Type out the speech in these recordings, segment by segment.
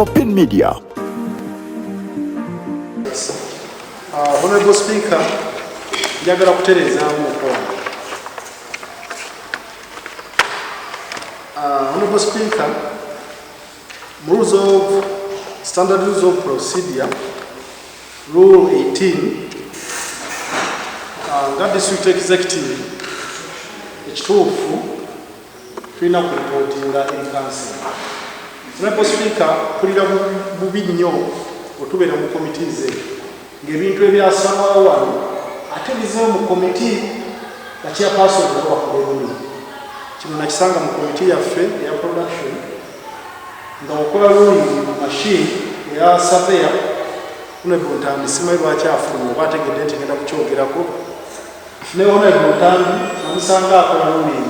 Popin Media. Honorable Speaker, njagala kutereezaamu okwange. Honorable Speaker, mu rules of standard rules of procedure, Rule 18, nga district executive ekituufu tulina kureportinga eri council. Honorable Speaker, mpulira bubi nnyo otubeera mu committees ezo ng'ebintu ebyasalwawo wano ate bizeewo mu committee nga chairperson nabo bakola ruling. Kino nakisanga mu committee yaffe eya production nga okola ruling mu machine eya surveyor. Honorable Ntambi, simanyi lwaki afuluma oba ategedde nti ngenda kukyogerako. Ne Honorable Ntambi namusanga akola ruling,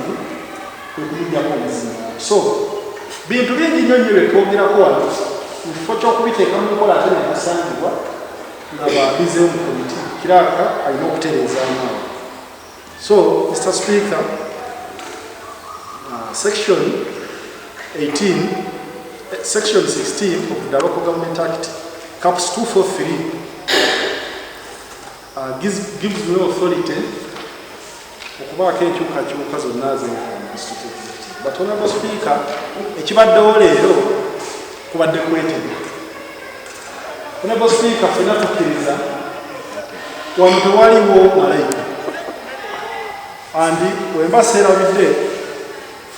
kwe kumuggyako omuzimu. So bintu bingi nnyo nnyo bye twogerako wano, mu kifo ky'okubiteeka mu nkola ate ne bisangibwa nga babizeewo mu komiti. Clerk alina okutereezaamu awo. So Mr. Speaker, section 18, section 16 of the Local Government Act, Caps 243, gives me authority okubaako enkyukakyuka zonna zenkola mu district executive. But Honorable Speaker, ekibaddewo leero kubadde kwetega. Honorable Speaker, ffenna tukkiriza wano tewaliwo malayika, and wemba seerabidde,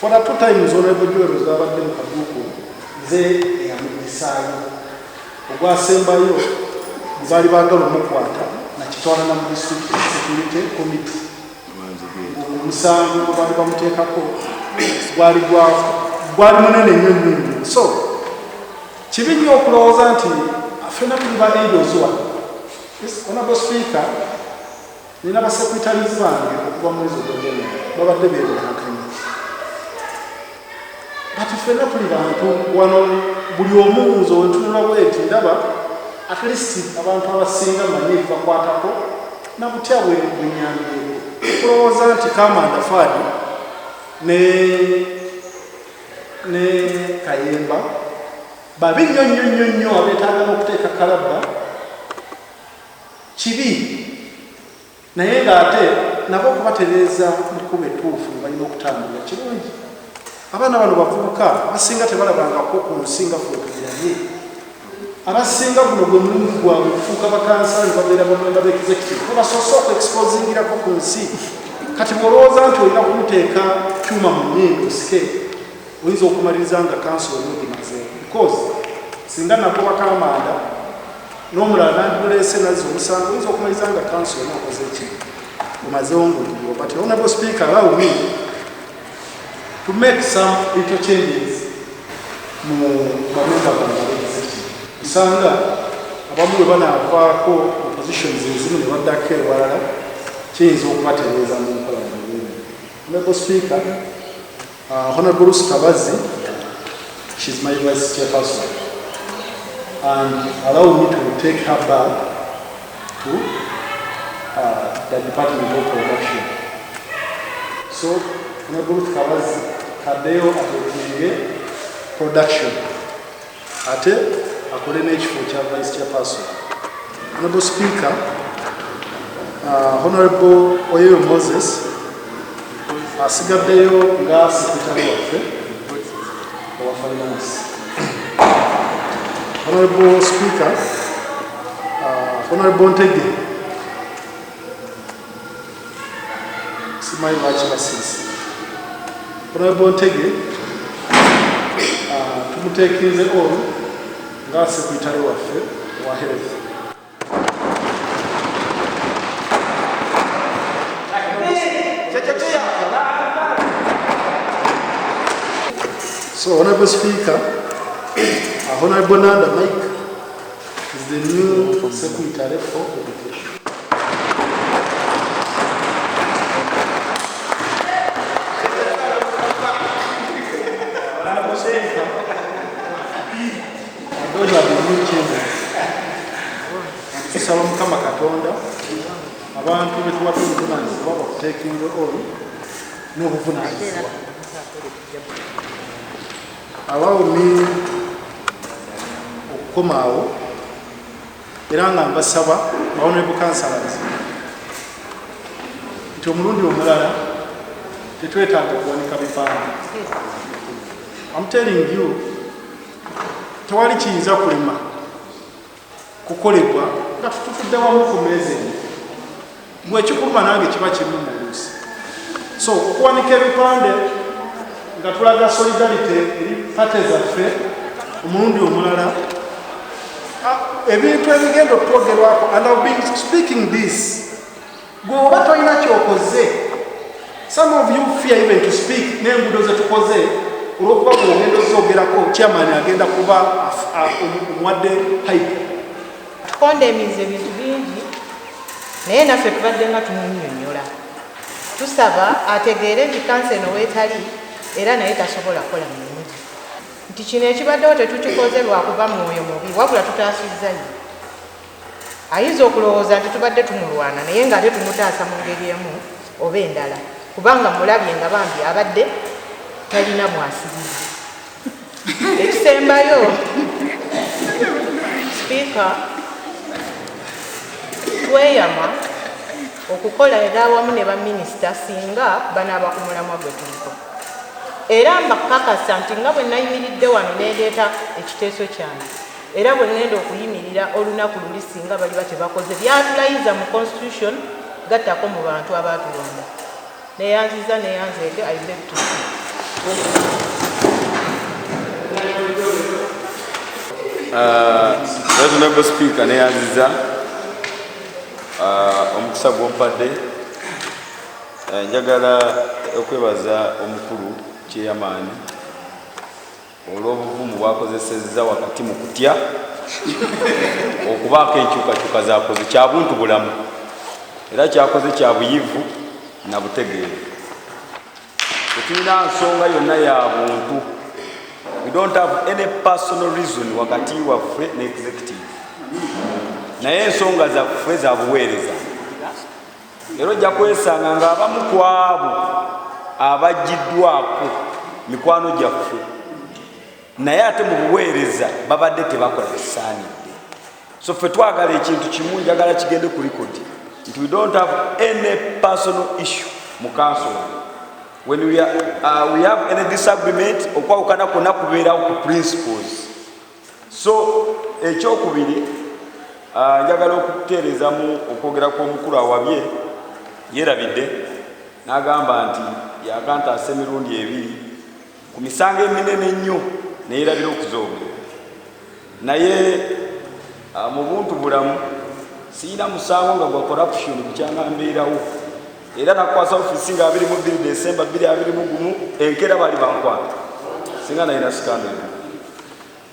for the two times Honorable Joel zabadde mu kaduuku, nze eyamuyisaayo. Ogwasembayo gwe baali baagala omukwata, nakitwala na mu district security committee. Omusango gwe baali bamuteekako gwali munene nnyo nnyo nnyo. So kibi nnyo okulowooza nti ffenna tuli ba angels wano. Honorable Speaker, nina basecretaries bange okuva mwezi ogwa January babadde beebulankanya, but ffenna tuli bantu wano. Buli omu nze wentunula bweti ndaba at least abantu abasinga manyi ebibakwatako na butya bwe bwenyambyeko. Okulowooza nti Kamanda Faadi ne Kayemba babi nnyo nnyo nnyo nnyo abeetaaga n'okuteeka kalabba kibi, naye ng'ate nabo okubatereeza mu kkubo ettuufu nga balina okutambulira kirungi. Abaana bano bavubuka, abasinga tebalabangako ku nsi nga ffe tugirabye. Abasinga guno gwe mulimu gwabwe okufuuka bakansala ne babeera bamemba b'executive, babasoose okuexposingirako ku nsi. Kati bw'olowooza nti olina kumuteeka kyuma mu nnyindo osike, oyinza okumaliriza nga kanso oli ogimazeeko, because singa nagoba Kamanda n'omulala nandimuleese nazza omusango, oyinza okumaliriza nga kanso yonna okoze eki omazeewo ng'ogiwo. But Honorable Speaker, allow me to make some little changes mu bamemba bange ab'executive. Osanga abamu bwe banaavaako mu positions ezimu ne baddako ewalala, kiyinza okubatereeza mu nkola yaabwe. Honorable Speaker, Honorable Ruth Kabazi, she's my vice chairperson, and allow me to take her back to the Department of Production. So Honorable Ruth Kabazi kaddeyo atekinge production ate akole n'ekifo kya vice chairperson. Honorable Speaker, Honorable Oyeyo Moses asigaddeyo nga secretary waffe owa finance. Honorable Speaker, Honorable Ntege, simanyi lwaki basiise. Honorable Ntege tumuteekinze on nga secretary waffe wa health. So, Honorable Speaker, Honorable Nanda Mike is the new Secretary for Education. Honorable Speaker, those are the new changes. And tusaba Mukama Katonda abantu betuwadde obuvunanyizibwa bakutekinga on n'obuvunanyizibwa. Allow me Kukoma awo, era nga mbasaba honorable councillors nti omulundi omulala tetwetaaga kuwanika bipande. I'm telling you, tewali kiyinza kulema kukolebwa nga tututudde wamu ku meeza eno. Gwe ekikuluma nange kiba kimu mu oluusi. So okuwanika ebipande nga tulaga solidarity eri party zaffe, omulundi omulala ebintu ebigenda okwogerwako, and I've been speaking this, gwe oba tolina kyokoze, some of you fear even to speak n'enguudo zetukoze olwokuba bwogenda ozogerako chairman agenda kuba omuwadde hype. Tukondemiza ebintu bingi, naye naffe tubadde nga tumunnyonnyola. Tusaba ategeere nti kansa eno weetali era naye tasobola kukola mirimu gye, nti kino ekibaddewo tetukikoze lwakuba mwoyo mubi, wabula tutaasizza ye. Ayinza okulowooza nti tubadde tumulwana, naye ng'ate tumutaasa mu ngeri emu oba endala, kubanga mulabye nga bambi abadde talina mwasirizi. Ekisembayo, Sipiika, tweyama okukola era awamu ne baminisita singa banaaba ku mulamwa gwe tuliko, era mbakakasa nti nga bwe nayimiridde wano nendeeta ekiteeso kyange, era bwe ŋŋenda okuyimirira olunaku luli singa baliba tebakoze byatulayiza mu constitution gattako mu bantu abaatulonda. Neyanziza, neyanzeege. I beg to see. Honorable Speaker, neyanziza omukisa gwompadde. Njagala okwebaza omukulu chairman olw'obuvumu bwakozesezza wakati mu kutya okubaako enkyukakyuka zakoze. Kyabuntu bulamu era kyakoze kya buyivu na butegeevu. Tetulina nsonga yonna ya buntu. We don't have any personal reason wakati waffe ne executive, naye ensonga zaffe za buweereza. Era ojja kwesanga ng'abamu ku abo abaggiddwako mikwano gyaffe, naye ate mu buweereza babadde tebakola kisaanidde. So ffe twagala ekintu kimu, njagala kigende ku record nti we don't have any personal issue mu council. When we have any disagreement, okwawukana kwonna kubeerawo ku principles. So ekyokubiri, njagala okuteerezamu okwogera kw'omukulu awabye yeerabidde n'agamba nti yakantaasa emirundi ebiri ku misango eminene ennyo, neyerabira okuzoogera. Naye mu buntu bulamu siyina musango nga gwa corruption bukyanga mbeerawo, era nakwasa ofiisi nga 22 Desemba 2021. Enkeera baali bankwata singa nalina scandal.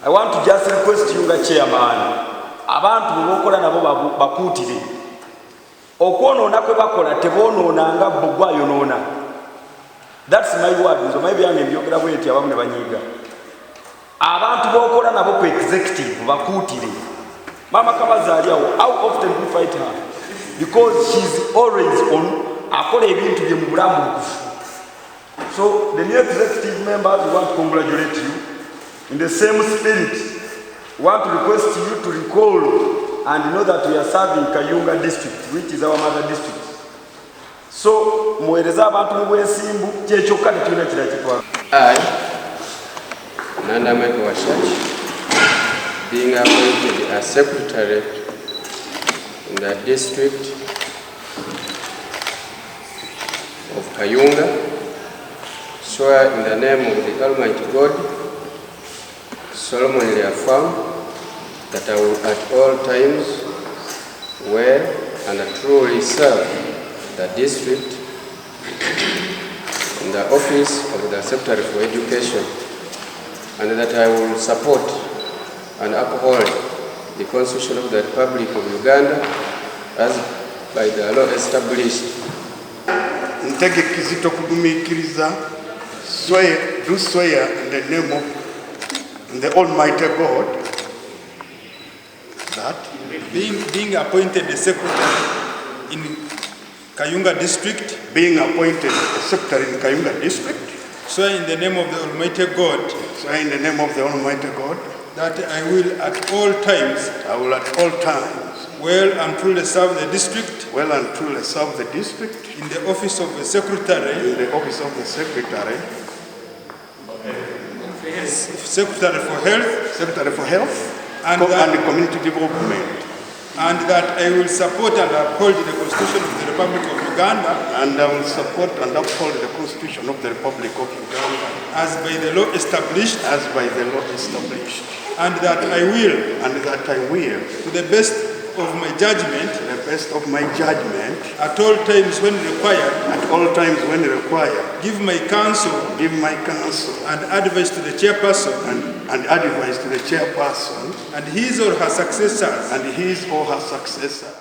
I want to just request you nga chairman, abantu bebokola nabo bakuutire okwonoona kwe bakola teboonoonanga bo gwayonoona. That's my word. Nze omanyi byange mbyogera bwenti, abamu ne banyiiga. Abantu bokola nabo ku executive bakuutire. Mama Kabazi ali awo, how often do we fight her? Because she's always on, akola ebintu bye mu bulambulukufu. So the new executive members, we want to congratulate you. In the same spirit, we want to request you to recall and know that we are serving Kayunga district, which is our mother district. So muweereze abantu mu bwesimbu, kyekyokka, tetulina kira kitwala. I, Nanda Michael Washach, being appointed as secretary in the district of Kayunga, swear in the name of the Almighty God, solemnly affirm that I will at all times well and truly serve the district in the office of the Secretary for Education, and that I will support and uphold the Constitution of the Republic of Uganda as by the law established. Ntege Kizito Kugumiikiriza, swear, do swear in the name of the Almighty God that Being appointed a secretary in Kayunga district, being appointed a secretary in Kayunga district, swear in the name of the Almighty God swear in the name of the Almighty God That I will at all times I will at all times well and truly serve the district well and truly serve the district in the office of the secretary, in the office of the Secretary, Secretary for Health, Secretary for Health And and Community Development, and that I will support and uphold the Constitution of the Republic of Uganda and I will support and uphold the Constitution of the Republic of Uganda as by the law established, as by the law established, and that I will, and that I will, to the best of my judgment, to the best of my judgment, at all times when required, at all times when required, give my counsel give my counsel and advice to the chairperson and advice to the chairperson and his or her successors and his or her successor.